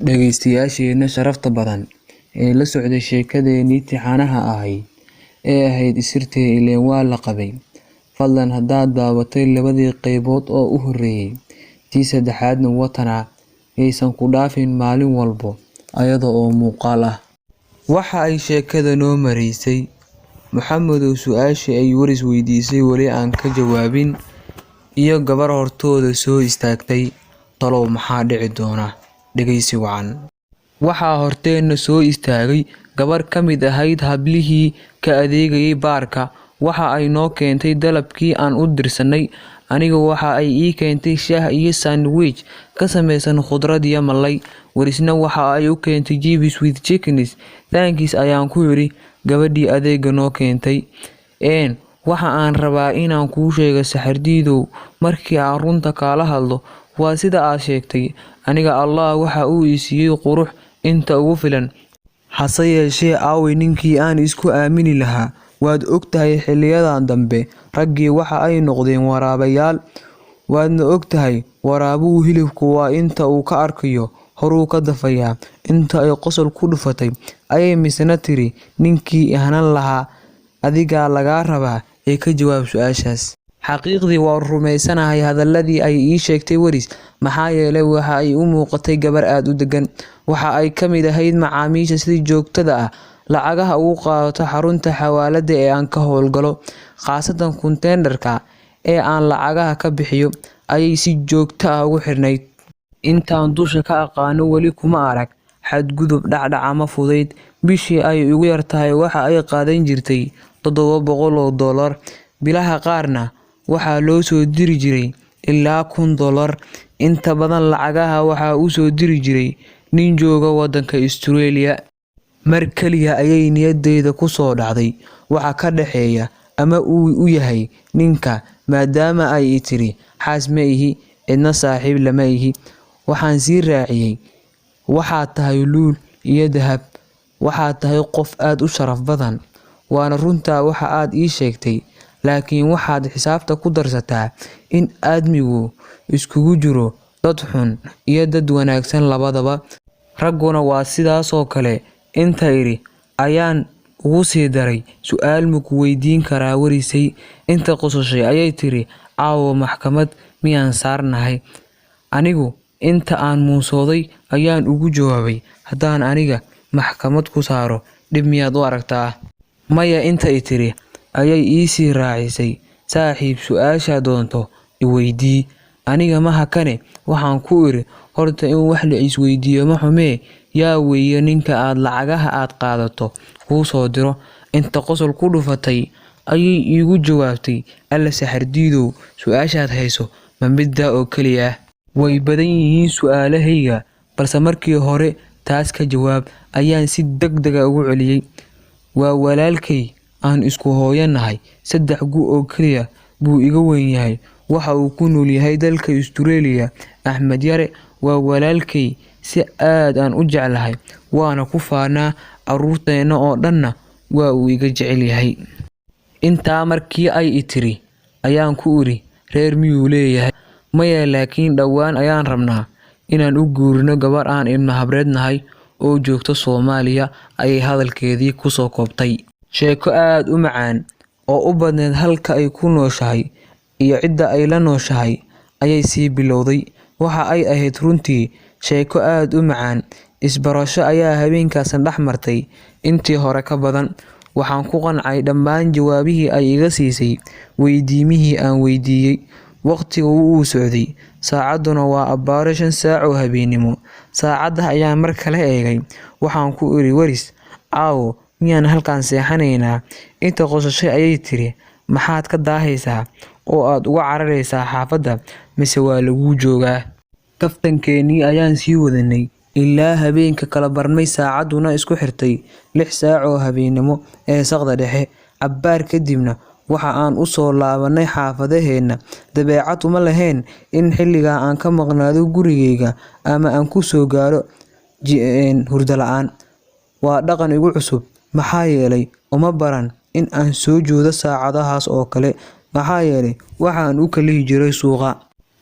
Dhageystayaasheena sharafta badan ee la socday sheekadeenii tixanaha ahayd ee ahayd Isirtee ileen waa la qabay. Fadlan haddaad daawatay labadii qaybood oo u horreeyay, tii saddexaadna watanaa yaysan ku dhaafin maalin walbo ayada oo muuqaal ah. Waxa ay sheekada noo maraysay Maxamedow su'aashii ay Waris weydiisay weli aan ka jawaabin iyo gabar hortooda soo istaagtay. Talow maxaa dhici doona? Dhegeysi wacan. Waxaa horteenna soo istaagay gabar ka mid ahayd hablihii ka adeegayay baarka. Waxa ay noo keentay dalabkii aan u dirsanay. Aniga waxa ay ii keentay shaah iyo sandwich ka samaysan khudrad iyo malay. Warisna waxa ay u keentay chips with chickens. "Thanks," ayaan ku idhi gabadhii adeegga noo keentay. Waxa aan rabaa inaan kuu sheego, Saxardiidow, markii aan runta kaala hadlo, waa sida aad sheegtay. Aniga Allah waxa uu i siiyay qurux inta ugu filan. Hase yeeshee aaway ninkii aan isku aamini lahaa? Waad ogtahay, xilliyadan dambe raggii waxa ay noqdeen waraabayaal. Waadna ogtahay, waraabuhu hilibku waa inta uu ka arkayo horuu ka dafayaa. Inta ay qosol ku dhufatay ayay misna tiri, "Ninkii i hanan lahaa adigaa lagaa rabaa ee ka jawaab su'aashaas." Xaqiiqdii waan rumaysanahay hadalladii ay ii sheegtay Waris, maxaa yeelay waxa ay u muuqatay gabar aad u deggan. Waxa ay ka mid ahayd macaamiisha sida joogtada ah lacagaha ugu qaadato xarunta xawaaladda ee aan ka howlgalo, khaasatan konteenarka ee aan lacagaha ka bixiyo ayay si joogto ah ugu xirnayd. Intaan dusha ka aqaano weli kuma arag xadgudub, dhacdhac ama fudayd. Bishii ay ugu yartahay waxa ay qaadan jirtay $700, bilaha qaarna waxaa loo soo diri jiray ilaa $1000. Inta badan lacagaha waxaa u soo diri jiray nin jooga waddanka Australia. Mar kaliya ayay niyaddayda ku soo dhacday waxa ka dhexeeya ama uu u yahay ninka, maadaama ay i tiri xaas ma ihi, cidna saaxiib lama ihi. Waxaan sii raaciyay, "Waxaad tahay luul iyo dahab, waxaad tahay qof aad u sharaf badan. Waana runtaa waxa aad ii sheegtay, laakiin waxaad xisaabta ku darsataa in aadmigu iskugu jiro dad xun iyo dad wanaagsan labadaba. Ragguna waa sidaas oo kale." Inta idhi ayaan ugu sii daray, "Su'aal ma ku weydiin karaa, Warisay?" Inta qososhay ayay tiri, "Caawa maxkamad miyaan saarnahay?" Anigu inta aan muusooday ayaan ugu jawaabay, "Haddaan aniga maxkamad ku saaro, dhib miyaad u aragtaa?" "Maya," inta i tiri ayay ii sii raacisay, "Saaxiib, su'aashaad doonto i weydii." Aniga ma hakane, waxaan ku idhi, "Horta in wax la isweydiiyo ma xumee, yaa weeye ninka aad lacagaha aad qaadato kuu soo diro?" Inta qosol ku dhufatay ayay iigu jawaabtay, "Alla Saxardiidow, su'aashaad hayso ma middaa oo keliya ah? Way badan yihiin su'aalahayga, balse markii hore taas ka jawaab," ayaan si degdeg ah ugu celiyay. "Waa walaalkay aan isku hooyo nahay, 3 gu oo keliya buu iga weyn yahay. Waxa uu ku nool yahay dalka Australia. Axmed Yare waa walaalkay si aad aan u jeclahay, waana ku faanaa, carruurteena oo dhanna waa uu iga jecel yahay." Intaa markii ay i tiri ayaan ku idhi, "Reer miyuu leeyahay?" "Maya, laakiin dhowaan ayaan rabnaa inaan u guurino gabar aan ilmo habreed nahay oo joogta Soomaaliya," ayay hadalkeedii ku soo koobtay. Sheeko aad u macaan oo u badneyd halka ay ku nooshahay iyo cidda ay la nooshahay ayay sii bilowday. Waxa ay ahayd runtii sheeko aad u macaan. Isbarasho ayaa habeenkaas dhex martay intii hore ka badan. Waxaan ku qancay dhammaan jawaabihii ay iga siisay weydiimihii aan weydiiyay. Waqtigu wuu socday, saacadduna waa abbaaro 5 saac oo habeenimo. Saacadda ayaan mar kale eegay. Waxaan ku idhi Waris, "Caawa miyaan halkan seexanaynaa?" Inta qososhay ayay tiri, "Maxaad ka daahaysaa oo aad uga cararaysaa xaafadda, mise waa laguu joogaa?" Kaftankeenii ayaan sii wadanay ilaa habeenka kala barmay, saacadduna isku xirtay 6 saac oo habeenimo ee saqda dhexe. Cabbaar kadibna waxa aan u soo laabanay xaafadaheenna. Dabeecad uma lahayn in xilligaa aan ka maqnaado gurigayga ama aan ku soo gaaro hurdo la'aan. Waa dhaqan igu cusub, maxaa yeelay uma baran in aan soo jeedo saacadahaas oo kale, maxaa yeelay waxa aan u kalihi jiray suuqa.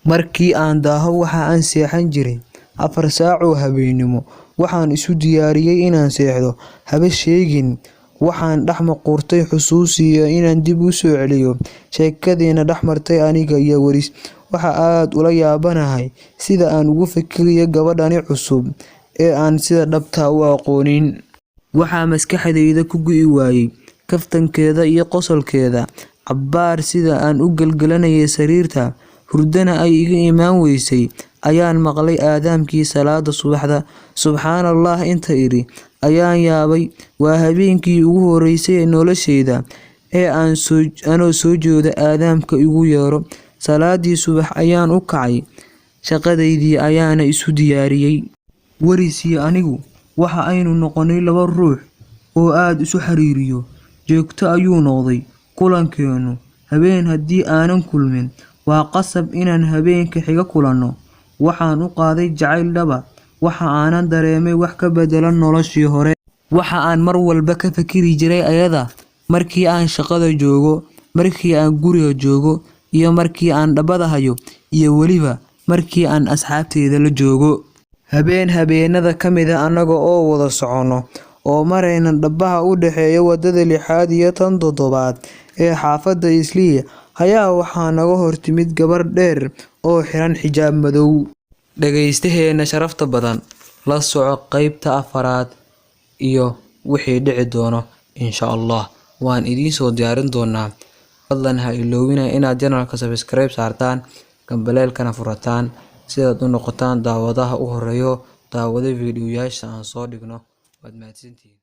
Markii aan daaho waxa aan seexan jiray 4 saac oo habeenimo. Waxaan isu diyaariyay inaan seexdo, haba sheegin. Waxaan dhex muquurtay xusuus iyo inaan dib u soo celiyo sheekadiina dhex martay aniga iyo Waris. Waxa aad ula yaabanahay sida aan ugu fikirayo gabadhani cusub ee aan sida dhabta u aqoonin. Waxaa maskaxdayda ku go'i waayay kaftankeeda iyo qosolkeeda. Cabbaar sida aan u galgalanayay sariirta, hurdana ay iga imaan weysay, ayaan maqlay aadaamkii salaada subaxda. Subxaanallah inta iri ayaan yaabay. Waa habeenkii ugu horreysay noloshayda ee aan anoo soo jeedo aadaamka igu yeero. Salaadii subax ayaan u kacay, shaqadaydii ayaana isu diyaariyay. Waris iyo anigu waxa aynu noqonay laba ruux oo aad isu xiriiriyo. Joogto ayuu noqday kulankeenu. Habeen haddii aanan kulmin, waa qasab inaan habeenka xiga kulanno. Waxaan u qaaday jacayl dhab ah, waxa aanan dareemay wax ka beddelan noloshii hore. Waxa aan mar walba ka fikiri jiray ayada markii aan shaqada joogo, markii aan guriga joogo, iyo markii aan dhabbada hayo, iyo weliba markii aan asxaabteyda la joogo. Habeen habeenada ka mid ah annaga oo wada soconno oo marayna dhabaha u dhexeeya wadada 6aad iyo tan 7aad ee xaafadda Islii, ayaa waxaa naga hor timid gabar dheer oo xiran xijaab madow. Dhageystaheena sharafta badan, la soco qaybta 4aad iyo wixii dhici doono insha Allah. Waan idiin soo diyaarin doonaa. Fadlan ha iloowina inaad channelka subscribe saartaan, gambaleelkana furataan si aad u noqotaan daawadaha u horeeyo daawada fiidiyoyaasha aan soo dhigno. Waad mahadsantihiin.